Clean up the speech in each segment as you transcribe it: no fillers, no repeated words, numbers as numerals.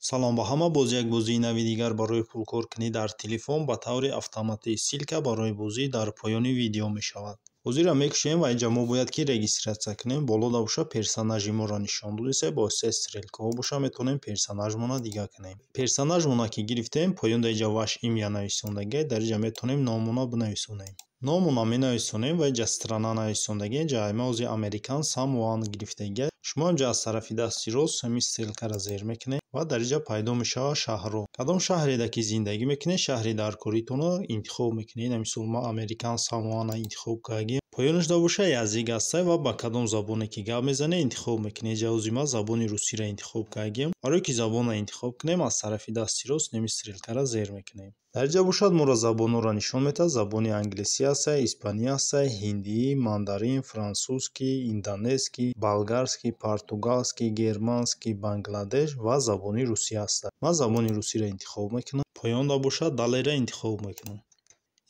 Салом ба ҳама. Боз як бозии нави дигар барои пулкоркунӣ дар телефон ба таври автоматӣ. Ссылка барои бозӣ дар поёни видео мешавад. Бозиро мекушем ва инҷа мо бояд ки регистрация кунем. Болода боша, персонажи моро нишон додеса, бо се стрелкаҳо боша, метавонем персонажмона дига кунем. Персонажмона ки гирифтем, поёнда инҷа «Ваше имя» нависондагиа, дар инҷа метавонем номона бинависонем. Номона менависонем ва инҷа страна нависондагиа. Инҷа ма ози Американ Самоан гирифтагиа. Шумо инҷа аз тарафи дасти рост ҳамин стрелкаро зер мекунед ва дар инҷа пайдо мешавад шаҳрҳо. Кадом шаҳреда ки зиндагӣ мекунед, шаҳри даркоритонро интихоб мекунед. Мисол, ма Американ Самоана интихоб кардагим. Поёнашда боша, язык ҳастай ва ба кадом забоне ки гап мезанед, интихоб мекунед. Инҷа ози ма забони русиро интихоб кардагим. Барое ки забонро интихоб кунем, аз тарафи дасти рост неми стрелкаро зер мекунем. Дар инҷа бошад, моро забонҳоро нишон медиҳад. Забони англисӣ ҳастай, испанӣ ҳастай, ҳиндӣ, мандарин, французский, индонезский, болгарский, португалский, германский, бангладеш ва забони русӣ ҳастад. Ман забони русиро интихоб мекунам. Поёнда бошад, «Далее»ра интихоб мекунам.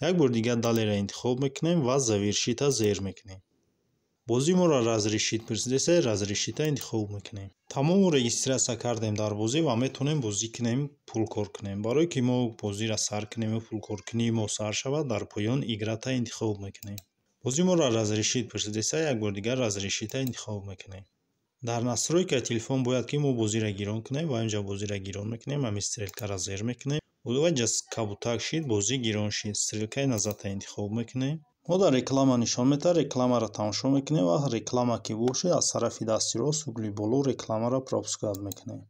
Як бори дигар «Далее»ра интихоб мекунем ва «Завершить»а зер мекунем. Бозӣ моро «Разрешить» пурсидеса, «Разрешить»а интихоб мекунем. Тамому, регистрация кардем дар бозӣ ва метавонем бозӣ кунем, пул кор кунем. Барое ки мо бозиро сар кунем ва пулкоркунии мо сар шавад, дар поён «Играть»а интихоб мекунем. Бозӣ моро «Разрешить» пурсидеса, як бори дигар «Разрешить»а интихоб мекунем. Дар настройкаи телефон бояд ки мо бозиро гирон кунем ва инҷа бозиро гирон мекунем, ҳамин стрелкаро зер мекунем ва инҷа кабутак шид, бозӣ гирон шид. Стрелкаи назад а интихоб мекунем. Мо дар реклама нишон медиҳад, рекламаро тамошо мекунем ва реклама ки бошед, аз тарафи дасти рост угли боло рекламаро пропускать мекунем.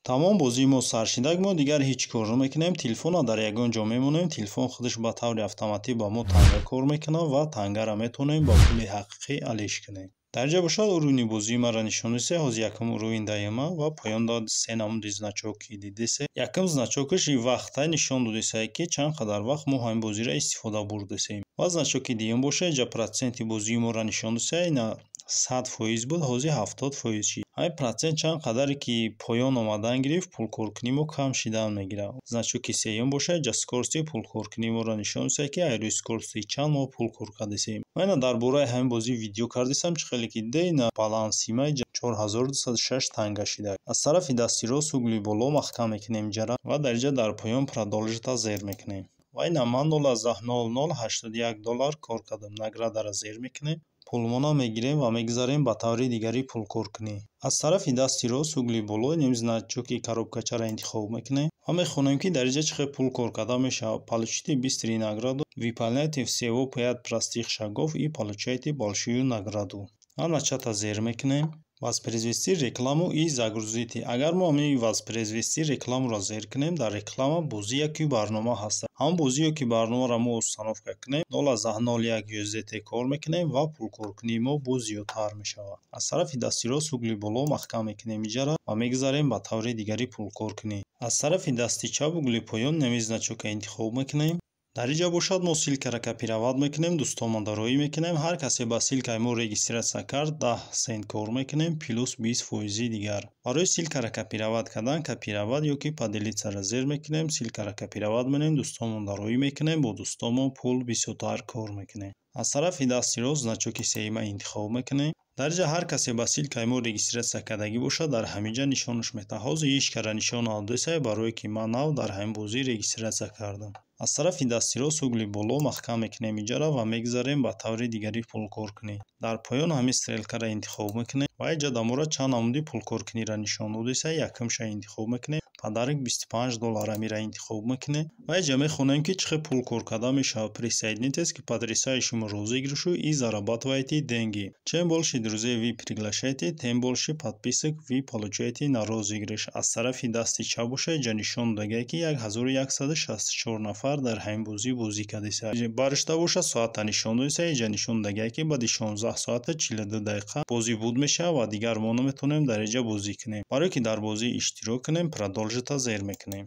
Тамом, бозии мо сар шидак. Мо дигар ҳеҷ кор намекунем, телефонро дар ягон ҷо мемонем, телефон худаш ба таври автоматӣ ба мо танга кор мекунад ва тангаро метавонем ба пули ҳақиқӣ алиш кунем. Дар инҷа бошад, уровни бозии маро нишон додеса. Ҳозир якум уровень даема ва поён дод се намуди значок ки дидесе. Якум значокаш и вақта нишон додесае, ки чанд қадар вақт мо ҳамин бозиро истифода бурдесем. Ва значоки дуюм боша, инҷа проценти бозии моро нишон додеса. Ина 100% буд, ҳозир 70% шид. Ҳамин процент чанд қадаре ки поён омадан гирифт, пулкоркунии мо кам шидан мегирад. Значоки сеюм боша, инҷа скорости пулкоркунии моро нишон додеса, ки ай рӯи скорости чанд мо пул кор кардесем. Ма ина дар бораи ҳамин бозӣ видео кардесам. Чӣ хеле ки диде, ина баланси ма инҷа 4206 танга шида. Аз тарафи дасти рост угли боло маҳкам мекунем инҷара ва дар инҷа дар поён «Продолжить»а зер мекунем. Ва ина ман 0,0081 доллар кор кардам. Наградаро зер мекунем, пулмона мегирем ва мегузарем ба таври дигари пулкоркунӣ. Аз тарафи дасти рост угли боло нем значоки коробкачаро интихоб мекунем ва мехонем, ки дар инҷа чӣ хел пул кор карда мешавад. Получите быструю награду: выполняйте всего пять простых шагов и получайте большую награду. Ва «Начать»а зер мекунем, «Воспроизвести рекламу и загрузите». Агар мо ҳамин «Воспроизвести рекламуро» зер кунем, дар реклама бозӣ яки барнома ҳаст. Ҳамон бозӣ ёки барномаро мо установка кунем, 0,01 USDT кор мекунем ва пулкоркунии мо боз зиёдтар мешавад. Аз тарафи дасти рост угли боло маҳкам мекунем иҷара ва мегузарем ба таври дигари пулкоркунӣ. Аз тарафи дасти чап угли поён неми значока интихоб мекунем. Дар инҷа бошад, мо ссылкаро копировать мекунем, дӯстонмонда роӣ мекунем. Ҳар касе ба ссылкаи мо регистрация кард, 10 сент кор мекунем, плюс 20 фоизи дигар. Барои ссылкаро копировать кардан, «Копировать» ё ки «Поделиться»ро зер мекунем, ссылкаро копировать менем, дӯстонмонда роӣ мекунем, бо дӯстонмон пул бисёртар кор мекунем. Аз тарафи дасти рост значоки сеюма интихоб мекунем. Дар инҷа ҳар касе ба ссылкаи мо регистрация кардагӣ бошад, дар ҳамин ҷа нишонаш медиҳад. Ҳозир ҳеҷ кара нишон надодесае, барое ки ман нав дар ҳамин бозӣ регистрация кардам. Аз тарафи дасти рост угли боло маҳкам мекунем иҷара ва мегузарем ба таври дигари пулкоркунӣ. Дар поён ҳамин стрелкаро интихоб мекунем ва инҷа дамора чанд намуди пулкоркуниро нишон додеса. Якумша интихоб мекунем, подарок 25 доллар, амира интихоб мекунем ва инҷа мехонем, ки чӣ хел пул кор карда мешавад. Присоединитесь к потрясающему розыгрышу и зарабатывайте деньги. Чем больше друзей вы приглашаете, тем больше подписок вы получаете на розыгрыш. Аз тарафи дасти чап боша, инҷа нишон додагиа, ки 1164 нафар дар ҳамин бозӣ бозӣ кардеса. Баришта боша, соата нишон додеса. Инҷа нишон додагиа, ки баъди 16 соата 42 дақиқа бозӣ буд мешавад ва дигар мо наметавонем дар инҷа бозӣ кунем. Барое ки дар бозӣ иштирок кунем, «Продолжить»а зер мекунем.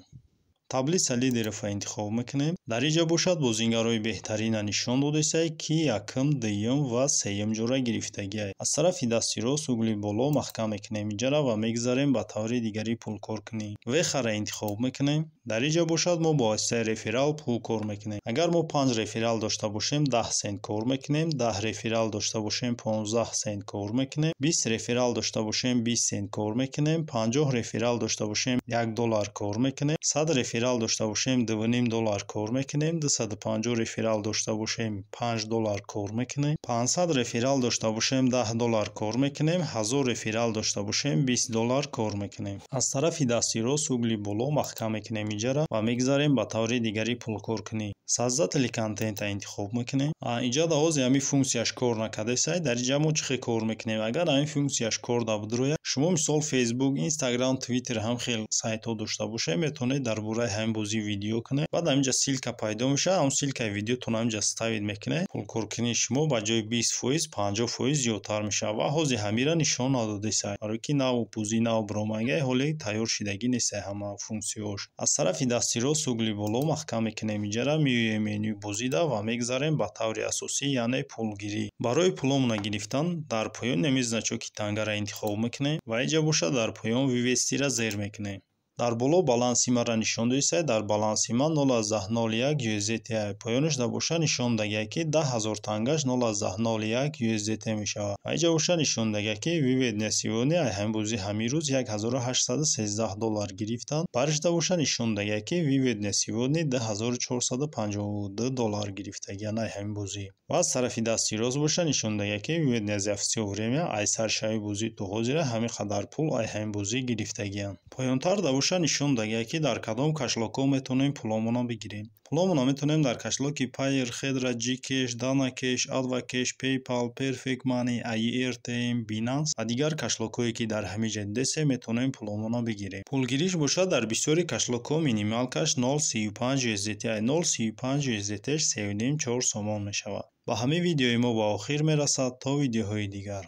Таблица лидеров а интихоб мекунем. Дар инҷа бошад, бозингарои беҳтарина нишон додесай, ки якум, дуюм ва сеюм ҷора гирифтагиай. Аз тарафи дасти рост угли боло маҳкам мекунем инҷара ва мегзарем ба таври дигари пулкоркунӣ. Вехара интихоб мекунем. Дар инҷа бошад, мо бо воситаи реферал пул кор мекунем. Агар мо панҷ реферал дошта бошем, 10 сент кор мекунем, 10 реферал дошта бошем, 15 сент кор мекунем, 20 реферал дошта бошем, 20 сент кор мекунем, 50 реферал дошта бошем, 1 доллар кор мекунем, 100 реферал дошта бошем, 2,5 доллар кор мекунем, 250 реферал дошта бошем, 5 доллар кор мекунем, 500 реферал дошта бошем, 10 доллар кор мекунем, 1000 реферал дошта бошем, 20 доллар кор мекунем. Аз тарафи дасти рост угли боло маҳкам мекунем инҷара ва мегзарем ба таври дигари пулкоркунӣ. Создатели контента интихоб мекунем. Инҷа ҳози ҳамин функсияш кор накардесай. Дар инҷа мо чӣ хел кор мекунем? Агар ҳамин функсияш кор дабудрояд, шумо, мисол, Фейсбук, Инстаграм, Твиттер, ҳам хел сайтҳо дошта бошед, метавонед дар бораи ҳамин бозӣ видео кунед. Баъд ҳаминҷа ссылка пайдо мешавад, ҳамон ссылкаи видеотон ҳаминҷа ставить мекунед, пулкоркунии шумо ба ҷои 20%, 50% зиёдтар мешавад. Ва ҳози ҳамира нишон надодесай, барое ки нав бозӣ нав биромагай, ҳоле тайёр шидагӣ нестай ҳама функсияҳош. Аз тарафи дасти рост угли боло маҳкам мекунем инҷара, меоем менюи бозида ва мегзарем ба таври асосӣ, яъне пулгирӣ. Барои пуломона гирифтан дар поён ҳамин значоки тангара интихоб мекунем ва инҷа бошад, дар поён вывести ра зер мекунем. Дар боло баланси маро нишон додисай. Дар баланси ман 0,01 USDT. Поёнашда боша, нишон дагия, ки 10 000 тангаш 0,01 USDT мешавад. Ва инҷа боша, нишон дагия, ки вывод на сегодня, ай ҳамин бозӣ ҳамин рӯз 1813 доллар гирифтанд. Баришда боша, нишон дагия, ки вывод на сегодня 2452 доллар гирифтагиянд ай ҳамин бозӣ. Ва аз тарафи дасти рост боша, нишон дагия, ки вывод за всё время, ай саршави бозӣ то ҳозира ҳамин қадар пул ай ҳамин бозӣ гирифтагиянд. Поёнтар боша, нишон дагия, ки дар кадом кошелёкҳо метавонем пуломонро бигирем. Пуломонро метавонем дар кошелёки Payeer, Хедра, Gcash, DanaCash, AdvCash, PayPal, Perfect Money, Airtm, Binance ва дигар кошелёкҳое, ки дар ҳамин ҷа дидесем, метавонем пуломонро бигирем. Пулгириш бошад, дар бисёри кошелёкҳо минималкаш 0,35 USDT, 0,35 USDT 3,5-4 сомон мешавад. Ба ҳамин видеои мо ба охир мерасад. То видеоҳои дигар.